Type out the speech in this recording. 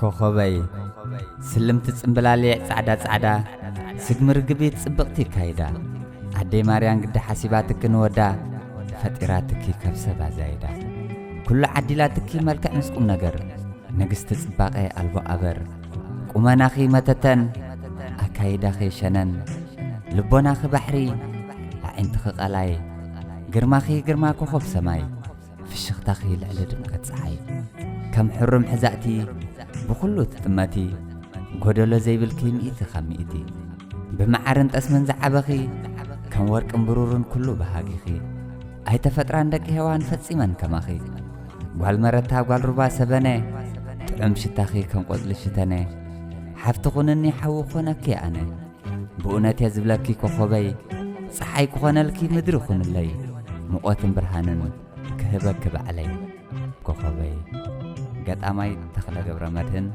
ኮኾበይ፣ ስልምቲ ጽምብላሊዕ ጻዕዳ ጻዕዳ፣ ስግሚ ርግቢት ጽብቕቲ ካይዳ። ኣደይ ማርያን ግዲ ሓሲባትኪ ንወዳ፣ ፈጢራትኪ ካብ ሰብ ኣዛይዳ። ኩሉ ዓዲላትኪ መልክዕ ምስ ቁም ነገር፣ ንግስቲ ጽባቐ ኣልቦ ኣበር። ቁመናኺ መተተን፣ ኣካይዳኺ ሸነን፣ ልቦናኺ ባሕሪ፣ ኣዒንትኺ ቀላይ፣ ግርማኺ ግርማ ኮኾብ ሰማይ። ፍሽኽታኺ ልዕሊ ድምቀት ጸሓይ። ከም ሕሩም ሕዛእቲ ብኹሉ ትጥመቲ፣ ጎደሎ ዘይብልኪ ሚእቲ ካብ ሚእቲ። ብመዓርን ጠስምን ዝዓበኺ፣ ከም ወርቅን ብሩርን ኩሉ ባህጊኺ። ኣይተፈጥራን ደቂ ሄዋን ፈጺመን ከማኺ። ጓል መረታ ጓል ሩባ ሰበነ፣ ጥዑም ሽታኺ ከም ቆጽሊ ሽተነ። ሓፍቲ ኩንኒ ሓዊ ኮነኪ ኣነ። ብእውነት እየ ዝብለኪ ኮኾበይ፣ ጸሓይ ክኾነልኪ ምድሪ ኩንለይ፣ ሙቐትን ብርሃንን ክህበኪ ባዕለይ ኮኾበይ። ገጣማይ ተኽለ ገብረ መድህን።